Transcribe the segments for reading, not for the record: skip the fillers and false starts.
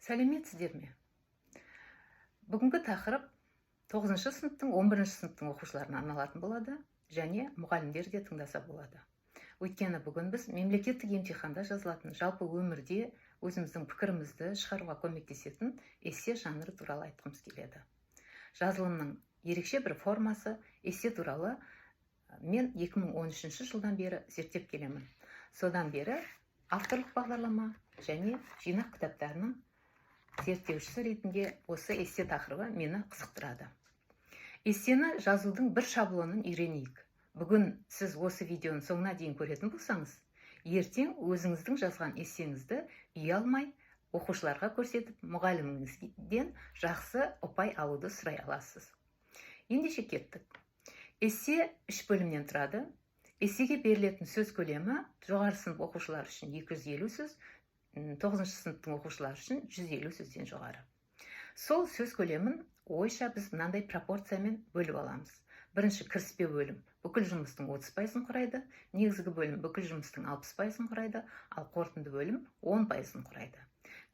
Сәлеметсіздер ме? Бүгінгі тақырып 9 сыныптың, 11 сыныптың оқушыларына арналатын болады және мұғалімдер де тыңдаса болады. Өйткені бүгін біз мемлекеттік емтиханда жазылатын, жалпы өмірде өзіміздің пікірімізді шығаруға көмектесетін эссе жанры туралы айтқымыз келеді. Жазылымның ерекше бір формасы эссе туралы мен 2013 жылдан бері зерттеп келемін. Содан бері авторлық бағдарлама және жинақ кітаптарының зерттеушісі ретінде осы эссе тақырыбы мені қызықтырады. Эссені жазудың бір шаблонын үйренейік. Бүгін сіз осы видеоның соңына дейін көретін болсаңыз, ертең өзіңіздің жазған эссеңізді ұялмай оқушыларға көрсетіп, мұғаліміңізден жақсы ұпай алуды сұрай аласыз. Ендеше, кеттік. Эссе үш бөлімнен тұрады. Эссеге берілетін сөз көлемі жоғары сынып оқушылары үшін 250 сөз, тоғызыншы сыныптың оқушылары үшін 150 сөзден жоғары. Сол сөз көлемін ойша біз мынандай пропорциямен бөліп аламыз. Бірінші, кіріспе бөлім бүкіл жұмыстың 30%-ын құрайды, негізгі бөлім бүкіл жұмыстың 60%-ын құрайды, ал қорытынды бөлім 10%-ын құрайды.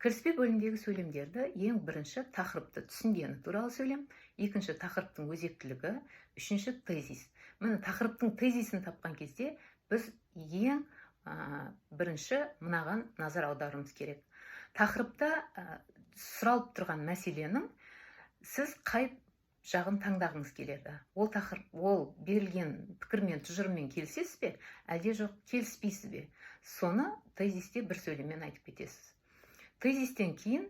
Кіріспе бөлімдегі сөйлемдерді: ең бірінші, тақырыпты түсінгені туралы сөйлем, екінші, тақырыптың өзектілігі, үшінші, тезис. Міне, тақырыптың тезисін тапқан кезде біз ең бірінші мынаған назар аударуымыз керек: тақырыпта сұралып тұрған мәселенің сіз қай жағын таңдағыңыз келеді, ол тақырып, ол берілген пікірмен, тұжырыммен келісесіз бе, әлде жоқ, келіспейсіз бе, соны тезисте бір сөйлеммен айтып кетесіз. Тезистен кейін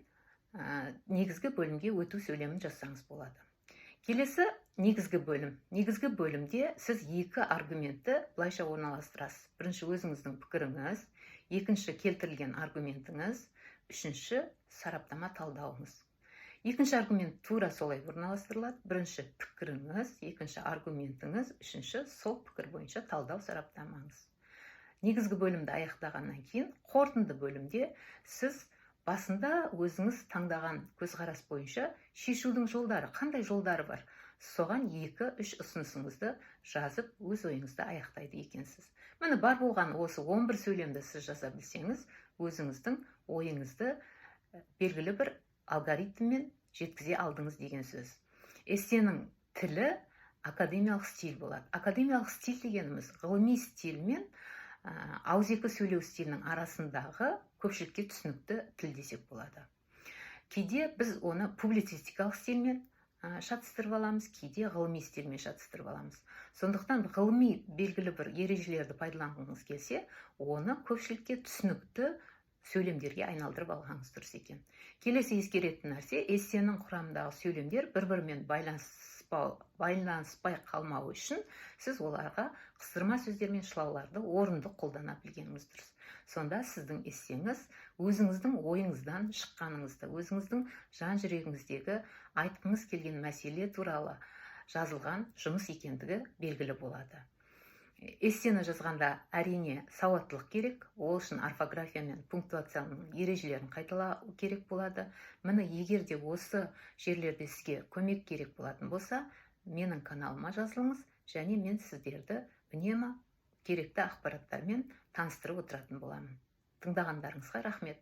негізгі бөлімге өту сөйлемін жазсаңыз болады. Келесі, негізгі бөлім. Негізгі бөлімде сіз екі аргументті былайша орналастырасыз: бірінші, өзіңіздің пікіріңіз, екінші, келтірілген аргументіңіз, үшінші, сараптама, талдауыңыз. Екінші аргумент тура солай орналастырылады: бірінші, пікіріңіз, екінші, аргументіңіз, үшінші, сол пікір бойынша талдау, сараптамаңыз. Негізгі бөлімді аяқтағаннан кейін қорытынды бөлімде сіз басында өзіңіз таңдаған көзқарас бойынша шешудің жолдары, қандай жолдары бар, соған екі үш ұсынысыңызды жазып, өз ойыңызды аяқтайды екенсіз. Міне, бар болған осы 11 сөйлемді сіз жаза білсеңіз, өзіңіздің ойыңызды белгілі бір алгоритммен жеткізе алдыңыз деген сөз. Эссенің тілі академиялық стиль болады. Академиялық стиль дегеніміз ғылыми стиль мен ауызекі сөйлеу стилінің арасындағы көпшілікке түсінікті тіл десек болады. Кейде біз оны публицистикалық стильмен шатыстырып аламыз, кейде ғылыми стильмен шатыстырып аламыз. Сондықтан ғылыми белгілі бір ережелерді пайдаланғыңыз келсе, оны көпшілікке түсінікті сөйлемдерге айналдырып алғаныңыз дұрыс екен. Келесі ескеретін нәрсе: эссенің құрамындағы сөйлемдер бір бірімен байланыспай қалмауы үшін сіз оларға қыстырма сөздер мен шылауларды орынды қолдана білгеніңіз дұрыс. Сонда сіздің эссеңіз өзіңіздің ойыңыздан шыққаныңызды, өзіңіздің жан жүрегіңіздегі айтқыңыз келген мәселе туралы жазылған жұмыс екендігі белгілі болады. Эссені жазғанда, әрине, сауаттылық керек. Ол үшін орфография мен пунктуацияның ережелерін қайталау керек болады. Міне, егер де осы жерлерде сізге көмек керек болатын болса, менің каналыма жазылыңыз және мен сіздерді үнемі керекті ақпараттармен таныстырып отыратын боламын. Тыңдағандарыңызға рахмет.